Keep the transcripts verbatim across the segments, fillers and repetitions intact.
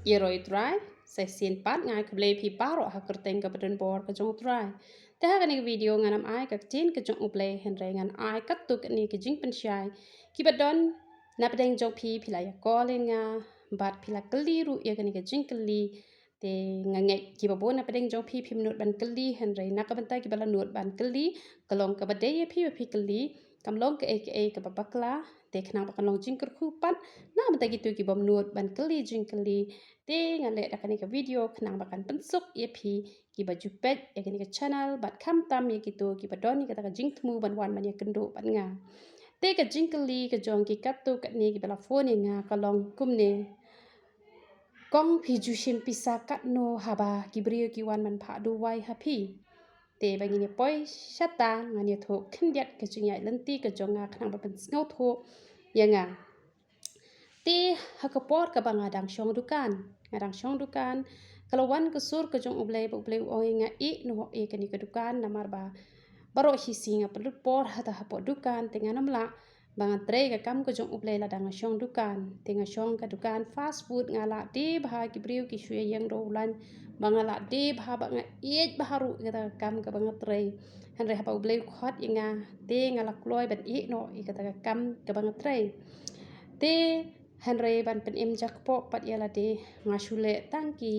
Ïa roi Trai, sa shisien pat nga ai khublei phi baroh ha kyrteng kaba donbor ka jong U Trai. Te ha kane ka video ngan ym ai ka ktien ka jong U Blei hynrei ngan ai katto katne ka jingpynshai kiba don napdeng jong phi, phi la ïa call ïa nga bad phi la kylli ruh ïa kane ka jingkylli. Te nga ngeit kiba bun napdeng jong phi phim nud ban kylli hynrei na ka bynta kiba la nud ban kylli ka long kaba dei ïa phi ba phi kylli. Kam long kaei kaei kaba bakla, te khnang ba kan long jingkyrkhu pat na ka bynta kito kibym nud ban kylli jingkylli. Te nga leh da kane ka video khnang ba kan pynsuk ïa phi kiba ju peit ïa kane ka channel bad khamtam ïa kito kiba don ïa kata ka jingthmu ban wan ban ïakynduh bad nga. Te ka jingkylli ka jong ki katto katne kiba la phone ïa nga ka long kumne: Kong, phi ju shim pisa katno haba ki briew ki wan ban phah duwai ha phi? Te ba ngin ïa poi shata ngan ïathuh khyndiat ka jingïaid lynti ka jong nga khnang ba pynsngewthuh ïa nga. Te ha ka por kaba nga dang shong dukan, nga dang shong dukan, ka la wan ka sur ka jong U Blei ba U Blei u ong ïa nga, ïeh noh ïa kane ka dukan namar ba baroh shisien nga pynlut por hata hapoh dukan te ngan ym lah ba ngan trei ka kam ka jong U Blei lada nga shong dukan. Te nga shong ka dukan fast food, nga lah die bha ki briew ki shu ïeng da u lain, ba nga lah die bha, ba nga ïeit bha ruh ïa kata ka kam kaba nga trei. Hynrei haba U Blei u khot ïa nga te nga la kloi ban ïeh noh ïa kata ka kam kaba nga trei. Te hynrei ban pynim jakpoh pat ïa lade, nga shu leh tang ki,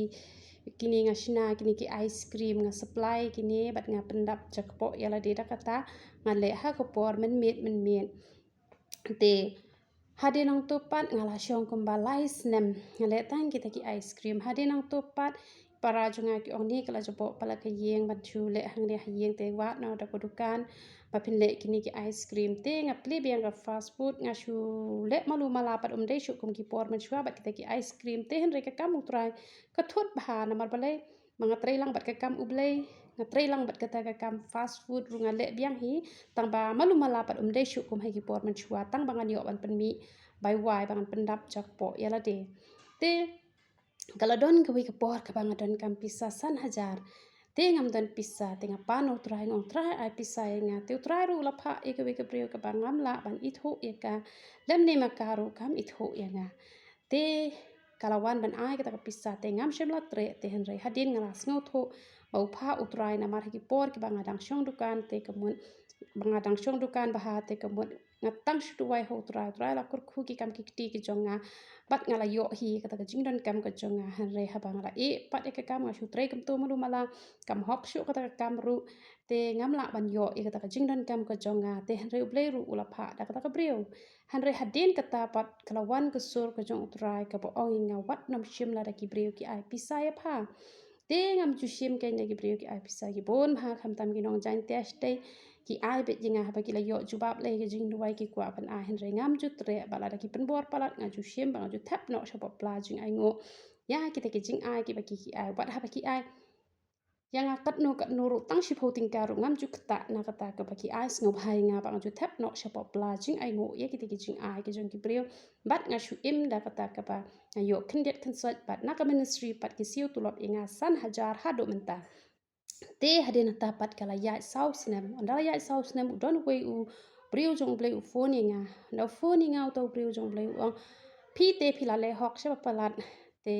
kine nga shna kine ki ice cream, nga supply kine bad nga pyndap jakpoh ïa lade da kata, nga leh ha ka por mynmiet mynmiet. Te hadien nangto pat nga la shong kumba lai snem nga leh tang kita ki ice cream. Hadien nangto pat para jong nga ki ong, ne ka la jaboh palat ka ïing ban shu leh hangne ha ïing, te wad noh da ka dukan ba phin leh kine ki ice cream. Te nga plie biang ka fast food, nga shu leh malu mala pat, um dei shuh kum ki por mynshuwa bad kita ki ice cream. Te hynrei ka kam U Trai ka thut bha namar balei? Ba nga trei lang bad ka kam U Blei, nga trei lang bad kata ka kam fast food ruh nga leh biang hi, tang ba malu mala pat um dei shuh kum ha ki por mynshuwa, tang ba ngan ïoh ban pynmih bai wai ba ngan pyndap jakpoh ïa lade. Te ka la don kawei ka por kaba nga donkam pisa san hajar. Te ngam don pisa, te nga pan U Trai, nga ong, Trai, ai pisa ïa nga. Te U Trai ruh u la phah ïa kawei ka briew kaba ngam lah ban ithuh ïa ka, lymne ma ka ruh kam ithuh ïa nga. Te ka la wan ban ai kata ka pisa, te ngam shym la treh, te hynrei hadien nga la sngewthuh ba u phah U Trai namar ha ki por kiba nga dang shong dukan, te ka mut ba nga dang shong dukan bha, te ka mut nga tang shu duwai ha U Trai, U Trai la kyrkhu ki kam ki kti ki jong nga bad nga la ïoh hi kata ka jingdonkam ka jong nga. Hynrei haba nga la ïeh pat ïa ka kam, nga shu trei kumto malu mala, kam hok shuh kata ka kam ruh, te ngam lah ban ïoh ïa kata ka jingdonkam ka jong nga. Te hynrei U Blei ruh u la phah da kata ka briew. Hynrei hadien kata pat ka la wan ka sur ka jong U Trai kaba ong ïa nga, wat nym shim lada ki briew ki ai pisa ïa pha. Te ngam ju shim kein da ki briew ki ai pisa, ki bun bha khamtam ki nong Jaiñtia shatei ki ai beit ïa nga haba ki la ïoh jubab lei ka jingduwai ki kwah ban ai, hynrei ngam ju treh, ba lada ki pynbor palat nga ju shim, ba nga ju thep noh shapoh pla jingainguh ïa kita ki jingai kiba ki ki ai. Wat haba ki ai ïa nga katno katno ruh, tang shiphew tyngka ruh, ngam ju ktah na kata kaba ki ai sngewbha ïa nga, ba nga ju thep noh shapoh pla jingainguh ïa kita ki jingai ki jong ki briew. Bad nga shu im da kata kaba nga ïoh khyndiat khynsoit, bad na ka ministry pat ki siew tulop ïa nga san hajar haduh mynta. Te hadien nangta pat ka la ïaid saw snem. Ynda la ïaid saw snem, u don uwei u briew jong U Blei u phone ïa nga. Ynda u phone ïa nga uta u briew jong U Blei, u ong, phi te phi la leh hok shaba palat? Te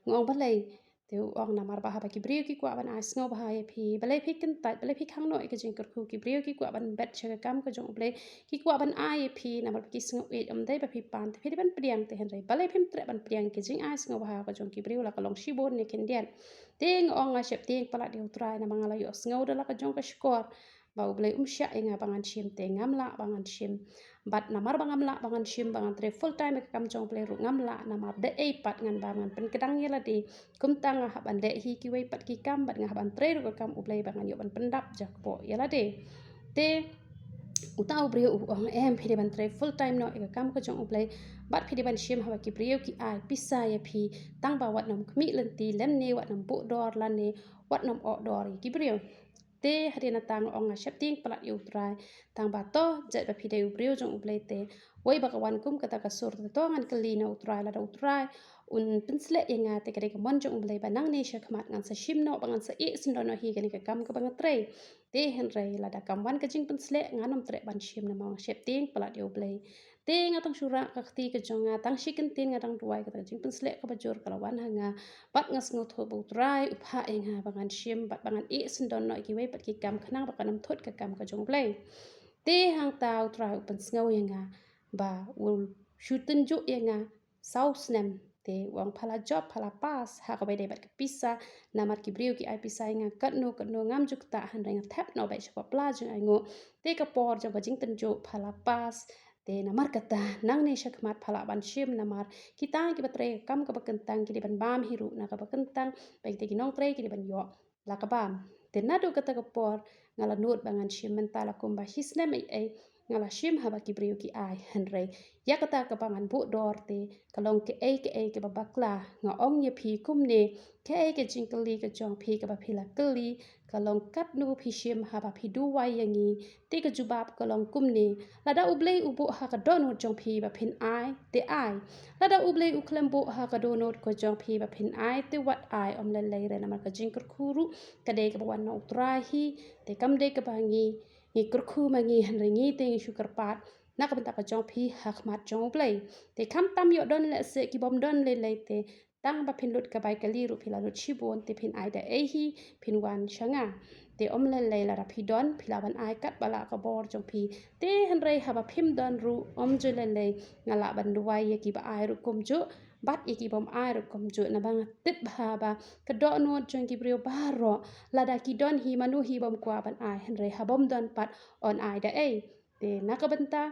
nga ong, balei? Te u ong, namar ba haba ki briew ki kwah ban ai sngewbha ïa phi, balei phi kyntait, balei phi khang noh ïa ka jingkyrkhu? Ki briew ki kwah ban bet sha ka kam ka jong U Blei, ki kwah ban ai ïa phi, namar ba ki sngewieit, ym dei ba phi pan, te phi dei ban pdiang. Te hynrei balei phim treh ban pdiang ïa ka jingai sngewbha ka jong ki briew, la ka long shibun ne khyndiat? Te nga ong, nga sheptieng palat ïa U Trai namar nga la ïohsngew da la ka jong ka shkor ba U Blei um shah ïa nga ba ngan shim, te ngam lah ba ngan shim. Bad namar ba ngam lah ba ngan shim, ba ngan trei full time ïa ka kam jong U Blei ruh ngam lah, namar da ei pat ngan bam, ngan pynkdang ïa lade. Kumta nga hap ban leh hi kiwei pat ki kam, bad nga hap ban trei ruh ka kam U Blei ba ngan ïoh ban pyndap jakpoh ïa lade. Te uta u briew u ong, em, phi dei ban trei full time noh ïa ka kam ka jong U Blei, bad phi dei ban shim haba ki briew ki ai pisa ïa phi, tang ba wat nym khmih lynti lymne wat nym buh dor lane wat nym oh dor ïa ki briew. Te hadien nangta nga ong, nga sheptieng palat ïa U Trai, tang ba to jait ba phi dei u briew jong U Blei, te wei ba ka wan kum kata ka sur, te to ngan kylli na U Trai, lada U Trai un pynsleh ïa nga, te ka dei ka mon jong U Blei ba nangne shakhmat ngan sa shim noh, ba ngan sa ïeh syndon noh hi kane ka kam kaba nga trei. Te hynrei lada kam wan ka jingpynsleh, ngan nym treh ban shim namar nga sheptieng palat ïa U Blei. Te nga tang shu rah ka kti ka jong nga, tang shi kyntien nga dang duwai, kata ka jingpynsleh kaba jur ka la wan ha nga. Bad nga sngewthuh ba U Trai u phah ïa nga ba ngan shim bad ba ngan ïeh syndon noh ïa kiwei pat ki kam khnang ba kan ym thut ka kam ka jong U Blei. Te hangta U Trai u pynsngew ïa nga ba u shu tynjuh ïa nga saw snem. Te u ong, pha la jop, pha la pass ha kaba ïadei bad ka pisa. Namar ki briew ki ai pisa ïa nga katno katno ngam ju ktah, hynrei nga thep noh beit sha ka pla jong ainguh. Te ka por jong ka jingtynjuh pha la pass. Te namar kata, nangne shakhmat pha lah ban shim, namar kita kiba trei ka kam kaba kyntang ki dei ban bam hi ruh na kaba kyntang, bad kita ki nongtrei ki dei ban ïoh la ka bam. Te naduh kata ka por nga la nud ba ngan shim, mynta la kumba shi snem ei ei nga la shim haba ki briew ki ai, hynrei ïa kata kaba ngan buh dor te ka long kaei kaei kaba bakla. Nga ong ïa phi kumne, kaei ka jingkylli ka jong phi kaba phi la kylli ka long, katno phi shim haba phi duwai ïa ngi? Te ka jubab ka long kumne: lada U Blei u buh ha ka dohnud jong phi ba phin ai, te ai. Lada U Blei u khlem buh ha ka dohnud ka jong phi ba phin ai, te wat ai ym lei lei re, namar ka jingkyrkhu ruh ka dei kaba wan na U Trai hi. Te kam dei kaba ngi, ngi kyrkhu ma ngi, hynrei ngi te ngi shu kyrpad na ka bynta ka jong phi ha khmat jong U Blei. Te khamtam ïoh don lehse ki bym don lei lei, te tang ba phin lut ka bai kali ruh phi la lut shibun, te phin ai da ei hi phin wan sha nga? Te ym lei lei, lada phi don phi lah ban ai katba lah ka bor jong phi. Te hynrei haba phim don ruh ym ju lei lei, nga lah ban duwai ïa kiba ai ruh kumjuh bad ïa ki bym ai ruh kumjuh, naba nga tip bha ba ka dohnud jong ki briew baroh, lada ki don hi, mano hi bym kwah ban ai, hynrei ha bym don pat yn ai da ei? Te na ka bynta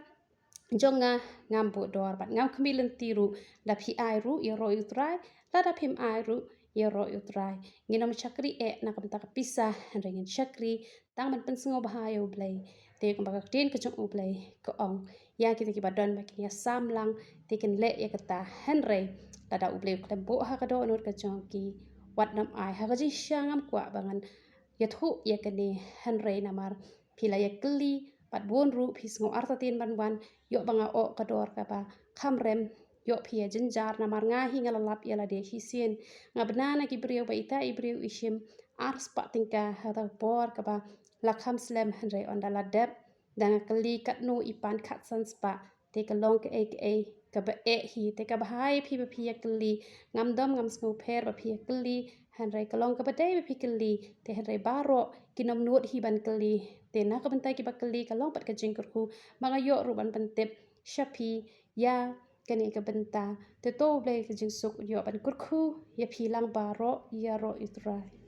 jong nga, ngam buh dor bad ngam khmih lynti ruh. Da phi ai ruh, ïaroh ïa U Trai; lada phim ai ruh, ïaroh ïa U Trai. Ngin ym shakri eh na ka bynta ka pisa, hynrei ngin shakri tang ban pynsngewbha ïa U Blei. Te kumba ka ktien ka jong U Blei ka ong, ïa kita kiba don ba kin ïasam lang, te kin leh ïa kata, hynrei lada U Blei u khlem buh ha ka dohnud ka jong ki, wat nym ai. Ha ka jingshisha ngam kwah ba ngan ïathuh ïa kane, hynrei namar phi la ïakylli bad bun ruh phi sngew artatien ban wan, ïoh ba nga oh ka dor kaba kham rem, ïoh phi ïa jynjar, namar nga hi nga la lap ïa lade shisien. Nga bna na ki briew ba ita i briew i shim ar spah tyngka ha kata ka por kaba la kham slem, hynrei ynda la dep, da nga kylli katno i pan khatsan spah, te ka long kaei kaei kaba eh hi. Te kaba bha ïa phi ba phi ïakylli, ngam dom ngam sngewpher ba phi ïakylli, hynrei ka long kaba dei ba phi kylli. Te hynrei baroh kin ym nud hi ban kylli. Te na ka bynta kiba kylli ka long pat ka jingkyrkhu ba nga ïoh ruh ban pyntip sha phi ïa kane ka bynta. Te to U Blei ka jingsuk un ïoh ban kyrkhu ïa phi lang baroh. Ïaroh ïa U Trai.